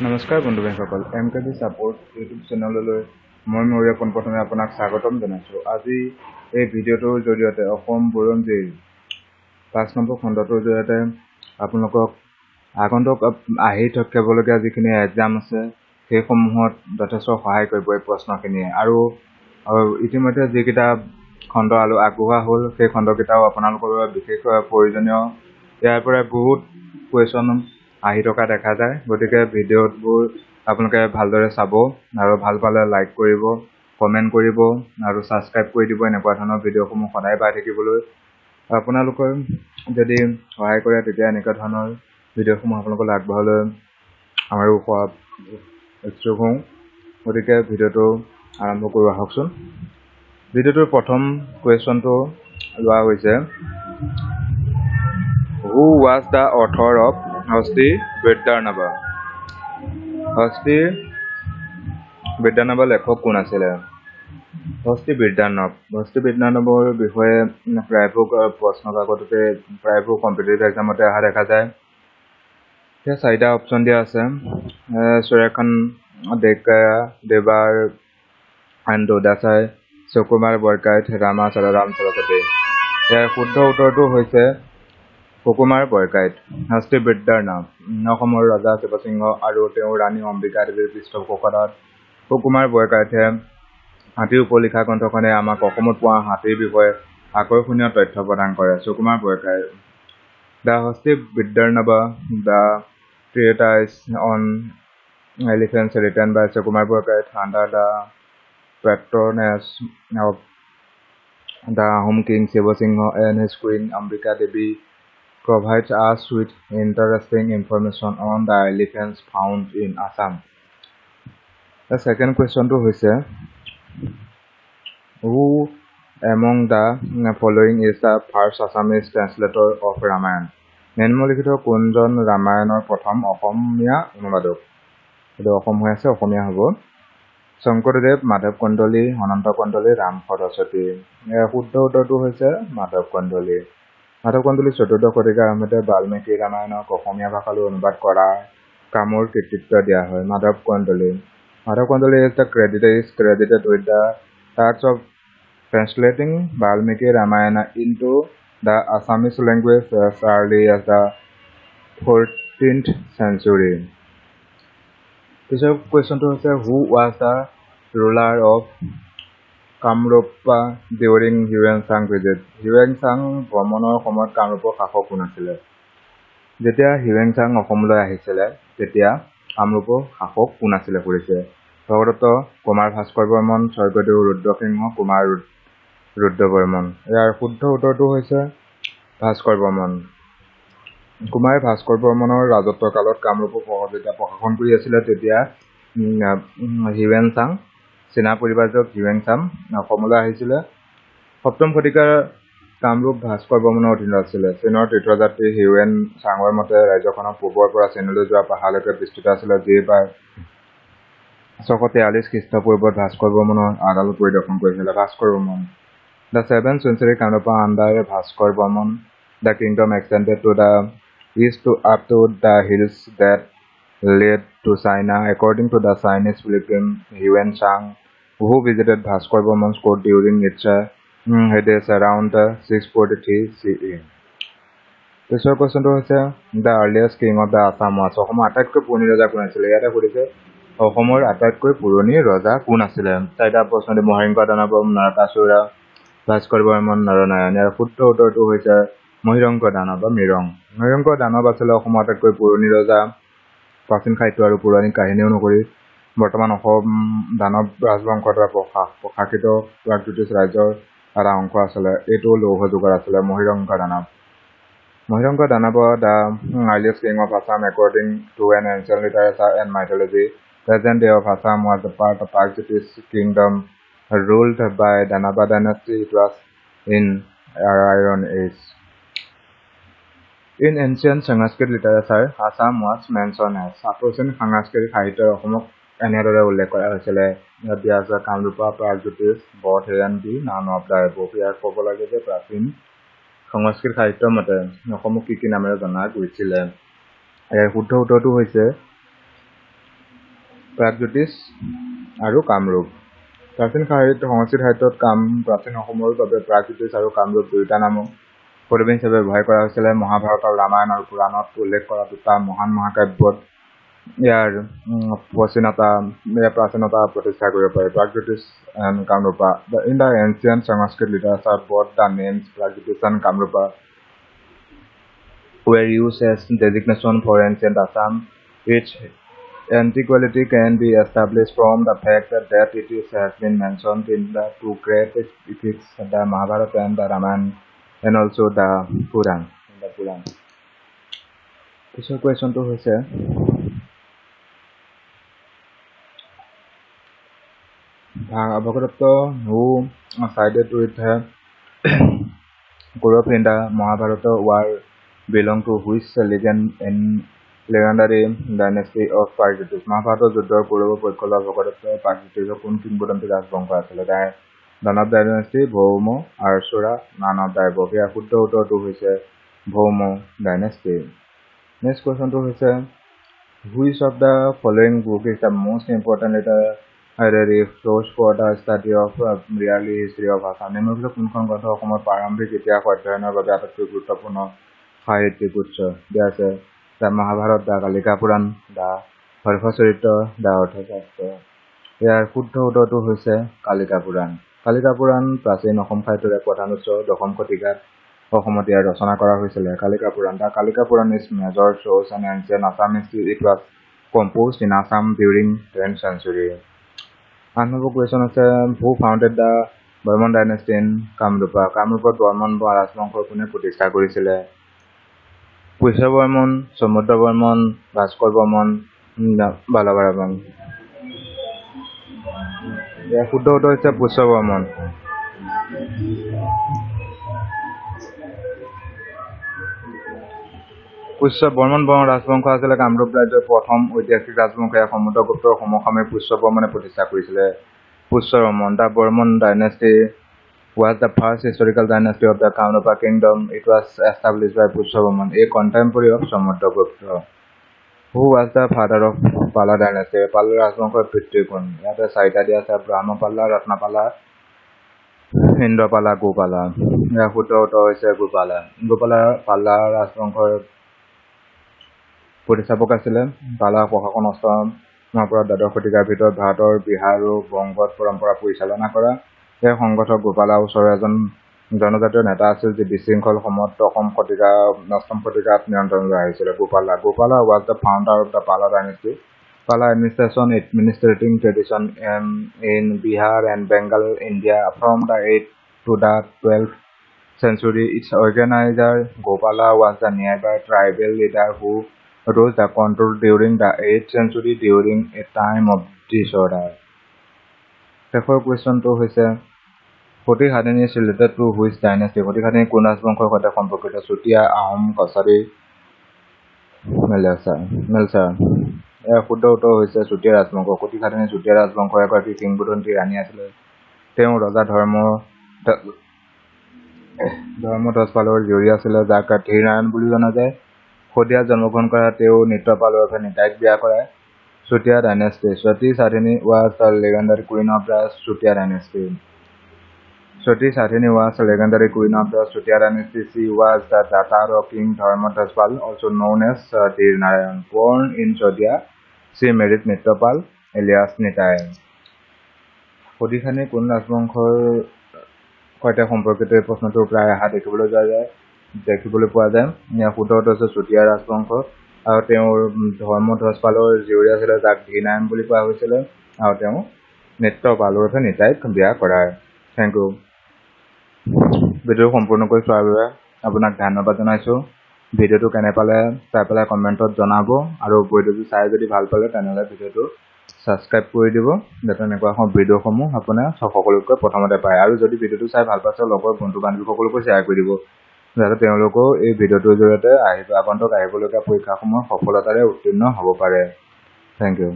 নমস্কাৰ বন্ধু বান্ধৱীসকল, M K B support YouTube চেনেললৈ মই মৰিয়া পোনপ্ৰথমে আপোনাক স্বাগতম জনাইছোঁ। আজি এই ভিডিঅ'টোৰ জৰিয়তে অসম বুৰঞ্জীৰ 5 নম্বৰ খণ্ডটোৰ জৰিয়তে আপোনালোকক আগন্তুক আহি থাকিবলগীয়া যিখিনি এক্সাম আছে, সেইসমূহত যথেষ্ট সহায় কৰিব এই প্ৰশ্নখিনিয়ে। আৰু ইতিমধ্যে যিকেইটা খণ্ড আৰু আগবঢ়োৱা হ'ল, সেই খণ্ডকেইটাও আপোনালোকৰ বাবে বিশেষকৈ প্ৰয়োজনীয়। ইয়াৰ পৰাই বহুত কুৱেশ্যন আহি থকা দেখা যায়। গতিকে ভিডিঅ'বোৰ আপোনালোকে ভালদৰে চাব আৰু ভাল পালে লাইক কৰিব, কমেণ্ট কৰিব আৰু ছাবস্ক্ৰাইব কৰি দিব, এনেকুৱা ধৰণৰ ভিডিঅ'সমূহ সদায় পাই থাকিবলৈ। আপোনালোকৰ যদি সহায় কৰে, তেতিয়া এনেকুৱা ধৰণৰ ভিডিঅ'সমূহ আপোনালোকলৈ আগবঢ়াবলৈ আমাৰো ইচ্ছুক হওঁ। গতিকে ভিডিঅ'টো আৰম্ভ কৰোঁ আহকচোন। ভিডিঅ'টোৰ প্ৰথম কুৱেশ্যনটো লোৱা হৈছে, "Who was the author of Hasti Vidyanarnava?" হস্তি বিদ্যাৰ্ণৱৰ লেখক কোন আছিলে? হস্তি বিদ্যাৰ্ণৱ, হস্তি বিদ্যাৰ্ণৱৰ বিষয়ে প্ৰায়বোৰ প্ৰশ্ন কাকততে, প্ৰায়বোৰ কম্পিটিটিভ এক্সামতে অহা দেখা যায়। এতিয়া চাৰিটা অপশ্যন দিয়া আছে: সুৰেখান ডেকা, দেৱাৰ দৌদাচাই, সুকুমাৰ বৰকাইথ, ৰামা ৰাম সৰস্বতী। ইয়াৰ শুদ্ধ উত্তৰটো হৈছে সুকুমাৰ বৰকাইথ। হস্তি বিদ্যাৰ্ণৱ অসমৰ ৰজা শিৱসিংহ আৰু তেওঁৰ ৰাণী অম্বিকা দেৱীৰ পৃষ্ঠপোষকতাত সুকুমাৰ বৰকাইথে হাতীৰ ওপৰত লিখা গ্ৰন্থখনে আমাক অসমত পোৱা হাতীৰ বিষয়ে আকৰ্ষণীয় তথ্য প্ৰদান কৰে। সুকুমাৰ বৰকাইথ। The Hasti Vidyanarnava, the treatise on elephants written by Sukumar Barkaith under the patronage of the Ahom king Shiva Singha and his queen Ambika Devi, provides us with interesting information on the elephants found in Assam. The second question টো হৈছে, "Who among the following is the first Assamese translator of Ramayana?" নিম্নলিখিত কোনজন ৰামায়ণৰ প্ৰথম অসমীয়া অনুবাদক? এইটো অসম হৈ আছে, অসমীয়া হ'ব। শংকৰদেৱ, মাধৱ কন্দলী, অনন্ত কন্দলী, ৰাম সৰস্বতী। ইয়াৰ শুদ্ধ উত্তৰটো হৈছে মাধৱ কন্দলী। মাধৱ কন্দলী চতুৰ্দশ শতিকাৰ আৰম্ভণিতে বাল্মীকি ৰামায়ণক অসমীয়া ভাষালৈ অনুবাদ কৰাৰ কামৰ কৃতিত্ব দিয়া হয়। Madhav Kandali, Madhav Kandali is credited with the task of translating Valmiki Ramayana into the Assamese language as early as the 14th century. পিছৰ কুৱেশ্যনটো হৈছে, "Who was the ruler of Kamarupa during Hiuen Tsang visit?" Hiuen Tsang ভ্ৰমণৰ সময়ত কামৰূপৰ শাসক কোন আছিলে? যেতিয়া Hiuen Tsang অসমলৈ আহিছিলে, তেতিয়া কামৰূপৰ শাসক কোন আছিলে সুধিছে। ভগদত্ত, কুমাৰ ভাস্কৰ বৰ্মন, স্বৰ্গদেউ ৰুদ্ৰসিংহ, কুমাৰ ৰুদ্ৰ বৰ্মন। ইয়াৰ শুদ্ধ উত্তৰটো হৈছে ভাস্কৰ বৰ্মন। কুমাৰ ভাস্কৰ বৰ্মনৰ ৰাজত্বকালত কামৰূপক যেতিয়া প্ৰশাসন কৰি আছিলে, তেতিয়া হিউৱেন চাং, চীনা পৰিব্ৰাজক হিউৱেন চাং অসমলৈ আহিছিলে। সপ্তম শতিকাৰ কামৰূপ ভাস্কৰ বৰ্মনৰ অধীনত আছিলে। চীনৰ তীৰ্থযাত্ৰী হিউৱেন চাঙৰ মতে ৰাজ্যখনৰ পূবৰ পৰা চীনলৈ যোৱা পাহাৰলৈকে বিস্তৃত আছিলে, যি প্ৰায় 643 খ্ৰীষ্টপূৰ্বত ভাস্কৰ বৰ্মনৰ আদালত পৰিদৰ্শন কৰিছিলে। Bhaskar Barman. The 7th century Kamarupa under Bhaskar Varman, the kingdom extended to the east to up to the hills that led to China, according to the Chinese pilgrim Hiuen Tsang, who visited Bhaskar Varman's court during its heyday around 643 CE. পিছৰ কুৱেশ্যনটো হৈছে, "The earliest king of the Assam was." অসমৰ আটাইতকৈ পুৰণি ৰজা কোন আছিলে? ইয়াতে সুধিছে, অসমৰ আটাইতকৈ পুৰণি ৰজা কোন আছিলে? চাৰিটা প্ৰশ্ন দি মহিৰংগ দানৱ, নৰকাসুৰা, ভাস্কৰ বৰ্মন, নৰনাৰায়ণ। ইয়াৰ শুদ্ধ উত্তৰটো হৈছে মহিৰংগ দানৱ বা মিৰং। মহিৰংগ দানৱ আছিলে অসমৰ আটাইতকৈ পুৰণি ৰজা। প্ৰাচীন সাহিত্য আৰু পৌৰাণিক কাহিনী অনুসৰি বৰ্তমান অসম দানৱ ৰাজবংশৰ দ্বাৰা প্ৰশাসিত প্ৰাগজ্যোতিষ ৰাজ্যৰ এটা অংশ আছিলে। এইটো লৌহ যুগৰ আছিলে মহিৰংগ দানৱ। Mahiranga Danava, the earliest king of Assam according to an ancient literature and mythology. Present day of Assam was a part of Pragjyotish kingdom ruled by Danava dynasty. It was in Iron Age. In ancient Sanskrit literature, Assam was mentioned as. প্ৰাচীন সংস্কৃত সাহিত্যত অসমক এনেদৰে উল্লেখ কৰা হৈছিলে। ইয়াত দিয়া আছে Kamrupa, Pragjyotish, both A and B, none of the above. ইয়াত ক'ব লাগে যে প্ৰাচীন সংস্কৃত সাহিত্যৰ মতে অসমক কি কি নামেৰে জনা গৈছিলে। ইয়াৰ শুদ্ধ উত্তৰটো হৈছে প্ৰাগজ্যোতিষ আৰু কামৰূপ। প্ৰাচীন সাহিত্য, সংস্কৃত সাহিত্যত প্ৰাচীন অসমৰ বাবে প্ৰাগজ্যোতিষ আৰু কামৰূপ দুয়োটা নামক পদবী হিচাপে ব্যৱহাৰ কৰা হৈছিলে। মহাভাৰত আৰু ৰামায়ণ আৰু পুৰাণত উল্লেখ কৰা দুটা মহান মহাকাব্যত ইয়াৰ প্ৰাচীনতা প্ৰতিষ্ঠা কৰিব পাৰি। Pragjyotish and Kamarupa. In the ancient Sanskrit literature, both the names Pragjyotish and Kamarupa were used as designation for ancient Assam. Its antiquity can be established from the fact that it has been mentioned in the two great epics, the Mahabharata and the Ramayana, and also the Puran. The Puran. পিছৰ কুৱেশ্যনটো হৈছে, Bhagadatta, who sided with Kaurav in the Mahabharata war, belong to which legendary dynasty of Pragjyotish? মহাভাৰতৰ যুদ্ধৰ কৌৰৱৰ পক্ষ লোৱা ভগদত্ত প্ৰাগজ্যোতিষৰ কোন কিংবদন্তি ৰাজবংশ আছিলে? দানৱ ডাইনেষ্টি, ভৌম, আৰচুৰা, নান অফ the above. ইয়াৰ শুদ্ধ উত্তৰটো হৈছে ভৌম ডাইনেষ্টি। নেক্সট কুৱেশ্যনটো হৈছে, which of the following book is the most important literary source for the study of early history of Assam? নিম্নলিখিত কোনখন গ্ৰন্থ অসমৰ প্ৰাৰম্ভিক ইতিহাস অধ্যয়নৰ বাবে আটাইতকৈ গুৰুত্বপূৰ্ণ সাহিত্যিক উৎস? দিয়া আছে the Mahabharata, the Kalika Purana, the Harshacharita, the Arthashastra. ইয়াৰ শুদ্ধ উত্তৰটো হৈছে কালিকা পুৰাণ। কালিকা পুৰাণ প্ৰাচীন অসম সাহিত্যৰ এক প্ৰধান উৎস। দশম শতিকাত অসমত ইয়াৰ ৰচনা কৰা হৈছিলে। Kalika Purana. The Kalika Purana is major source and ancient Assamese. It was composed in Assam during 10th century. 8 number question আছে, who founded the Barman dynasty in Kamarupa? কামৰূপত বৰ্মন ৰাজবংশ কোনে প্ৰতিষ্ঠা কৰিছিলে? পুষ্য বৰ্মন, সমুদ্ৰ বৰ্মন, ভাস্কৰ বৰ্মন, বালবৰ্মন। ইয়াৰ শুদ্ধ উত্তৰ হৈছে পুষ্য বৰ্মন। পুষ্য বৰ্মন ৰাজবংশ আছিলে কামৰূপ ৰাজ্যৰ প্ৰথম ঐতিহাসিক ৰাজবংশ। ইয়াক সমুদ্ৰগুপ্তৰ সমসাময়িক পুষ্য বৰ্মনে প্ৰতিষ্ঠা কৰিছিলে। Pushya Barman. The Barman dynasty was the first historical dynasty of the Kamarupa kingdom. It was established by Pushya Barman, a contemporary of Samudragupta. Who was the father of Pala dynasty? পালা ৰাজবংশৰ পিতৃ কোন? ইয়াতে চাৰিটা দিয়া আছে, ব্ৰহ্মপালা, ৰত্নপালা, ইন্দ্ৰপালা, গোপালা। ইয়াৰ শুদ্ধ উত্তৰ হৈছে গোপালা। গোপালা পালা ৰাজবংশৰ প্ৰতিষ্ঠাপক আছিলে। পালা প্ৰশাসন অষ্টমৰ পৰা দ্বাদশ শতিকাৰ ভিতৰত ভাৰতৰ বিহাৰ আৰু বংগত পৰম্পৰা পৰিচালনা কৰা। ইয়াৰ সংগঠক গোপালা ওচৰৰ এজন জনজাতীয় নেতা আছিল, যি বিশৃংখল সময়ত অষ্টম শতিকাত নিয়ন্ত্ৰণলৈ আহিছিলে। Gopala. Gopala was the founder of the Pala dynasty. Pala administration administrating tradition in Bihar and Bengal, India, from the 8th to the 12th century. Its organizer Gopala was the nearby tribal leader who rose the control during the 8th century during a time of disorder. শেষৰ কুৱেশ্যনটো হৈছে, Sati Sadhini is related to which dynasty? সতী সাধিনী কোন ৰাজবংশৰ সৈতে সম্পৰ্কিত? চুতীয়া, আহোম, কছাৰী, মেলচা। ইয়াৰ শুদ্ধ উত্তৰ হৈছে চুতীয়া ৰাজবংশ। সতী সাধিনী চুতীয়া ৰাজবংশৰ এগৰাকী কিংবদন্তি ৰাণী আছিলে। তেওঁ ৰজা ধৰ্মধ্বজপালৰ জীয়ৰী আছিলে, যাক ধীৰনাৰায়ণ বুলিও জনা যায়। শদিয়াত জন্মগ্ৰহণ কৰা তেওঁ নিত্যপাল ওৰফে নিতাইক বিয়া কৰায়। Chutiya dynasty. Sati Sadhini was the legendary queen of the Chutiya dynasty. Sati Sadhini was legendary queen of the Chutiya dynasty. She was the daughter of King Dharmadhwajpal, also known as Dhir Narayan. Born in Sadiya, she married Nityapal alias Nitai. সতী সাধিনী কোন ৰাজবংশৰ সৈতে সম্পৰ্কিত, এই প্ৰশ্নটো প্ৰায় অহা দেখিবলৈ পোৱা যায়। ইয়াৰ শুদ্ধ উত্তৰ হৈছে চুতীয়া ৰাজবংশ। আৰু তেওঁৰ ধৰ্মধ্বজপালৰ জীয়ৰী আছিলে, যাক ধীৰনাৰায়ণ বুলি কোৱা হৈছিলে, আৰু তেওঁ নিত্যপাল ওৰফে নিতাইক বিয়া কৰায়। Thank you. ভিডিঅ'টো সম্পূৰ্ণকৈ চোৱাৰ বাবে আপোনাক ধন্যবাদ জনাইছোঁ। ভিডিঅ'টো কেনে পালে চাই পেলাই কমেণ্টত জনাব, আৰু ভিডিঅ'টো চাই যদি ভাল পালে তেনেহ'লে ভিডিঅ'টো ছাবস্ক্ৰাইব কৰি দিব, যাতে এনেকুৱা ভিডিঅ'সমূহ আপোনাৰ সকলোতকৈ প্ৰথমতে পায়। আৰু যদি ভিডিঅ'টো চাই ভাল পাইছে, লগৰ বন্ধু বান্ধৱীসকলকো শ্বেয়াৰ কৰি দিব, যাতে তেওঁলোকেও এই ভিডিঅ'টোৰ জৰিয়তে আগন্তুক আহিবলগীয়া পৰীক্ষাসমূহ সফলতাৰে উত্তীৰ্ণ হ'ব পাৰে। Thank you.